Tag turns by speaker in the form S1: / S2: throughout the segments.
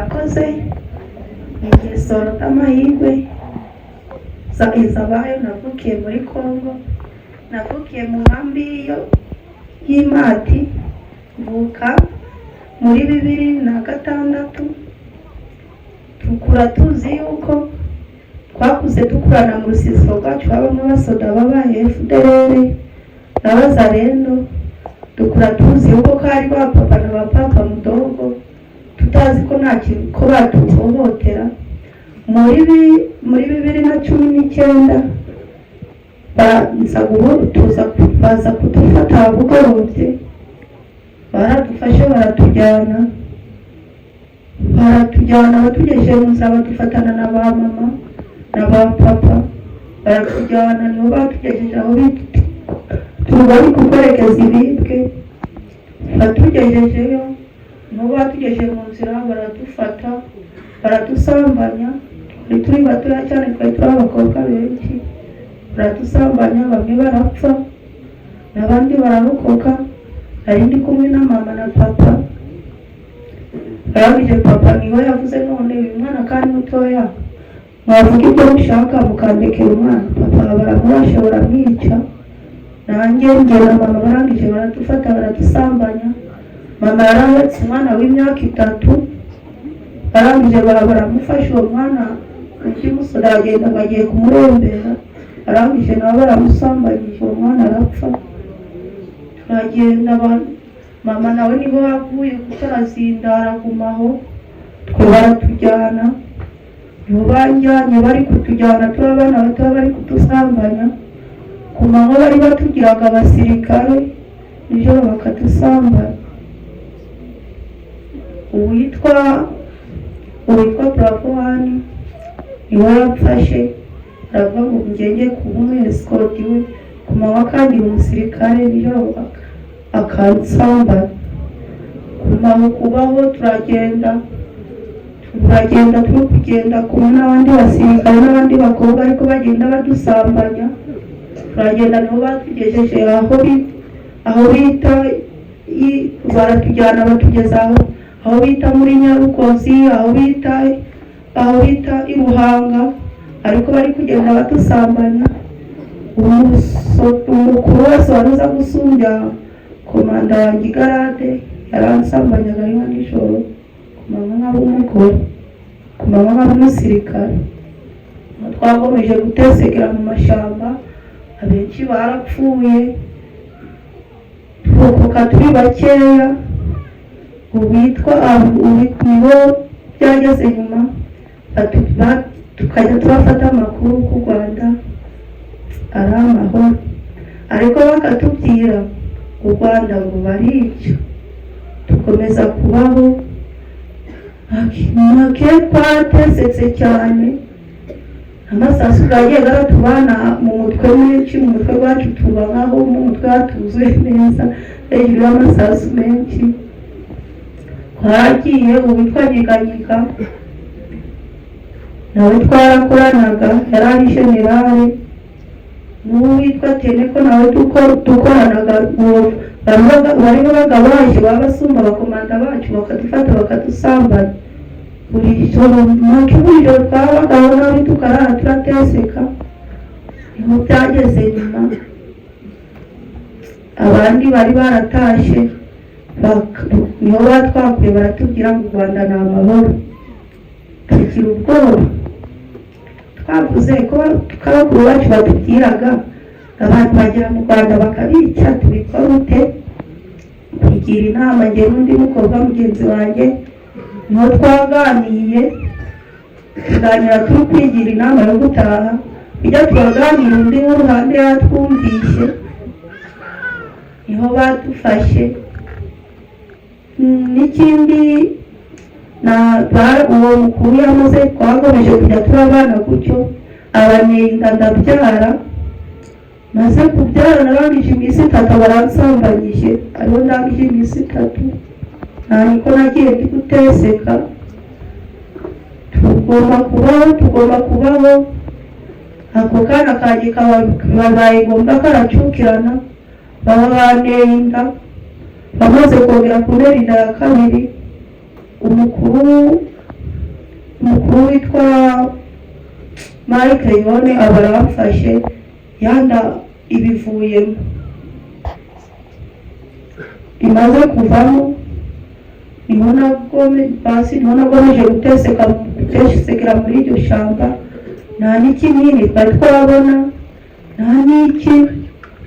S1: Murakoze. Ingeso z'amahirwe izabayo. Navukiye muri Congo, navukiye mu nkambi y'Imati, mvuka muri 2006. Tukura tuzi yuko twakuze dukurana mu rusisiro rwacu habamo abasoda babaye FDLR n'abazarendo. Dukura tuzi yuko ko ari ba papa na ba papa mudogo, tutazi ko nta kintu ko batuhohotera. Muri 2019 baza tuza baza kudufata bugorobye. Baradufashe, baratujyana, batugejeje mu nzira badufatana na ba mama na ba papa, baratujyana. Nibo batugejeje aho bita tubari kukorekeza ibibwe. Batugejejeyo, nibo batugejeje mu nzira, baradufata, baradusambanya. Twari turi batoya cyane, twari turi abakobwa benshi. Baradusambanya, bamwe barapfa n'abandi bararokoka. Nari ndi kumwe na mama na papa. Barangije, papa niwe yavuze: "None uyu mwana kandi mutoya, mwavuga ibyo mushaka mukandekera umwana." Papa baramurashe, baramwica. Nanjye njye na mama barangije baradufata, baradusambanya. Mama yarahetse umwana w'imyaka 3. Barangije baramufasha uwo mwana, undi musore aragenda ngo agiye kumurembera. Arangije nawe baramusambanyije, uwo mwana arapfa. Turagenda, mama nawe nibo yaguye kuko arazinda, aragumaho. Twe baratujyana, nibo banjyanye. Bari kutujyana turi abana bato, bari kudusambanya. Ku manywa bari batugiraga abasirikare, nijoro bakadusambanya. Uwitwa Bravo niwe yamfashe, aravuga ngo ngenge kuba umu escort we. Ku manywa kandi umusirikare, nijoro akansambanya. Kumaho kubaho, turagenda, turi kugenda kumwe n'abandi basirikare n'abandi bakobwa, ariko bagenda badusambanya. Turagenda, niho batugejeje aho bita baratujyana, batugeza aho bita muri Nyarukozi, aho bita i Ruhanga, ariko bari kugenda badusambanya. Umukuru wese wari uza gusumbya komanda wanjye igarade yaransambanyaga ari nka nijoro, ku manywa nkaba umugore, ku manywa nkaba umusirikare. Twakomeje gutesekera mu mashyamba, abenshi barapfuye, turokoka turi bakeya. Uwitwa nibo byageze nyuma tukajya tubafata amakuru ku Rwanda ari amahoro, ariko bakatubwira u Rwanda ngo barica. Dukomeza kubaho make, twatesetse cyane. Amasasu gagiye garatubana mu mutwe menshi, mu mutwe wacu tuba nkaho mu mutwe hatuzuye neza hejuru y'amasasu menshi. Twaragiye, uwitwa Nyeganyega nawe twarakoranaga, yari ari generale, n'uwitwa Teneko nawe dukoranaga. Uwo bari babaga baje babasumba abakomanda bacu, bakadufata, bakadusambanya buri joro make. Buri joro twabagaho nabi, tukarara turateseka. Niho byageze nyuma, abandi bari baratashe, niho batwakuye, baratubwira ngo u Rwanda ni amahoro. Tugira ubwoba, twavuze ko bakuru bacu batubwiraga abantu bagera mu Rwanda bakabica, tubikora ute? Kwigira inama njye n'undi mukobwa mugenzi wanjye, niho twaganiye, tuganira turi kwigira inama yo gutaha. Bijya turaganira, undi w'uruhande yatwumvishe, niho badufashe. N'ikindi uwo mukuru yamaze, twakomeje kujya turabana gutyo, abanenga, ndabyara. Maze kubyara, narangije iminsi 3 baransambanyije, ariho ndangije iminsi 3. Ntabwo nagiye ndi guteseka. Tugomba kubaho, tugomba kubaho. Ako kana kanjye kabaye ngombwa karacukirana, baba banteye inda. Bamaze kongera kuntera inda ya kabiri, umukuru Umukuru witwa Mike Yone aba aramfashe, yanda ibivuyemo. Imaze kuvamo niho nagome basi, niho nagomeje guteseka, gutesekera muri iryo shyamba. Nta n'ikinini twari twabona, nta n'iki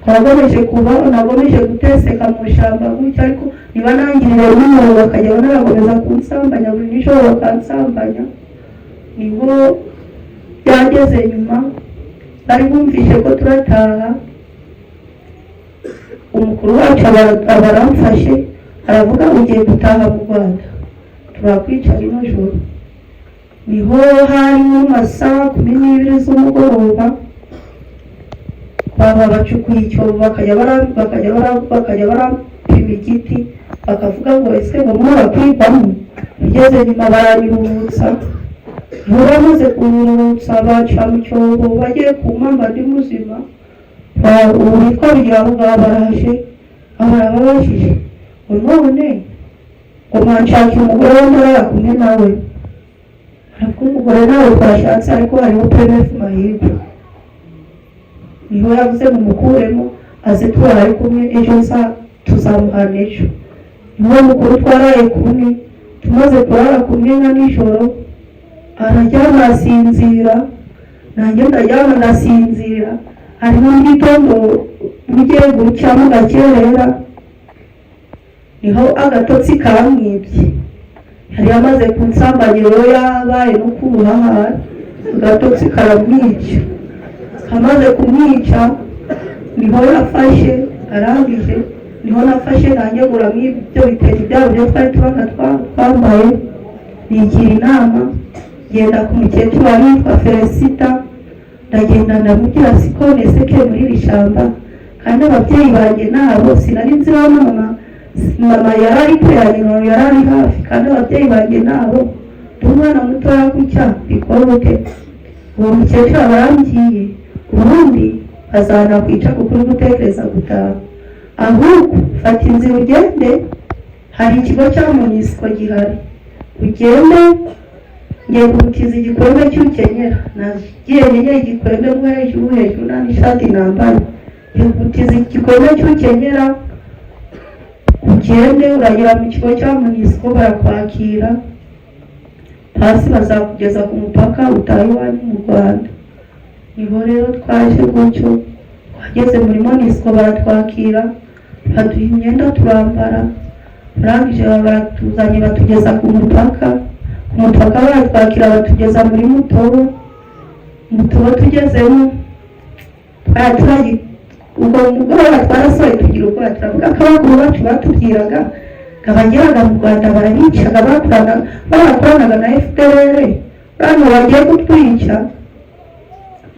S1: twagomeje kuba, nagomeje guteseka mu ishyamba gutya. Ariko niba nangiriwe n'umuntu, bakajya banakomeza kunsambanya buri nijoro, bakansambanya. Niho byageze nyuma bari bumvise ko turataha, umukuru wacu aba aramfashe, aravuga: "Ugiye gutaha mu Rwanda, turakwica rino joro." Niho hari mu masaha 12 z'umugoroba, baba bacukuye icyobo, bakajya barapima igiti, bakavuga ngo: "Ese ngo murakwigwamo?" Bigeze nyuma baranyurutsa. Niho bamaze kunyurutsa, baca mu cyobo bagiye kumpamba ndi muzima. Uwitwa Bigirabugabo baraje, barababajije ngo: "None ngo mwanshakira umugore we ndarara kumwe nawe?" Aravuga: "Umugore nawe twashatse, ariko hariho PMF Mahirwe." Niho yavuze ngo: "Mukuremo aze turare kumwe ejo, nza tuzamuhana ejo." Niho mukuru twaraye kumwe. Tumaze kurara kumwe nka nijoro, araryama arasinzira, nanjye ndaryama ndasinzira. Harimo mu gitondo bugiye gucya mu gakerera, niho agatotsi kamwibye. Yari yamaze kunsambanya rero, yabaye no kuruhaha, agatotsi karamwica. Kamaze kumwica, niho yafashe arangije, niho nafashe nanjye nguramo ibyo bitenge byabo byo twari tubaga twambaye, nigira inama, ngenda ku mukecuru wari witwa Felicita. Ndagenda ndamubwira: "Siko neseke muri iri shyamba, kandi ababyeyi banjye nabo sinari nzi ba mama, mama yari ari kure ya nyina, yari ari hafi, kandi ababyeyi banjye nabo, ndi umwana mutoya gutya, bikora ute?" Uwo mukecuru aba arambwiye: "Ubundi bazanakwica kuko uri gutekereza gutaha. Ahubwo fata inzira ugende, hari ikigo cya MONUSCO gihari, ugende, ngiye kugutiza igikombe cy'ukenyera." Nagiye nkenyeye igikwembe mo hejuru hejuru, nta n'ishati nambaye. "Ngiye kugutiza igikombe cy'ukenyera, ugende, uragera mu kigo cya MONUSCO barakwakira, hasi bazakugeza ku mupaka utaha iwanyu mu Rwanda." Niho rero twaje gutyo, twageze muri MONUSCO baratwakira, baduha imyenda turambara. Barangije baratuzanye, batugeza ku mupaka. Ku mupaka baratwakira, batugeza muri Mutobo. Mutobo tugezemo, twari turagi ubwo mugoroba twarasohoye, tugira ubwoba, turavuga ko abakuru bacu batubwiraga ngo abageraga mu Rwanda barabicaga, barakoranaga na FDLR, bano bagiye kutwica.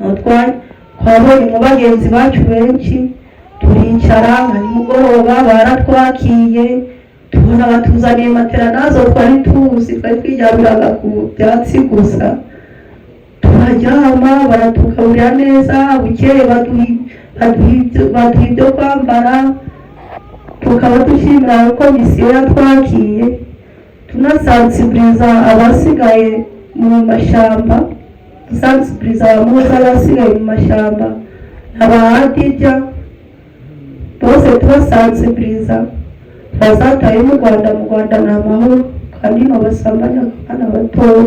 S1: Aho twabonye mu bagenzi bacu benshi, turicara. Nka nimugoroba baratwakiye, tubona batuzaniye matera, nazo twari tuzi, twari twiryamiraga ku byatsi gusa. Turaryama, baratugaburira neza. Bukeye baduha ibyo kwambara. Tukaba dushimira ko misiyo yatwakiye, tunasansibiriza abasigaye mu mashyamba, dusansibiriza abamuzi abasigaye mu mashyamba, abahadijya bose tubasansibiriza bazataye mu Rwanda. Mu Rwanda ni amahoro, kandi no basambanya abana batoya.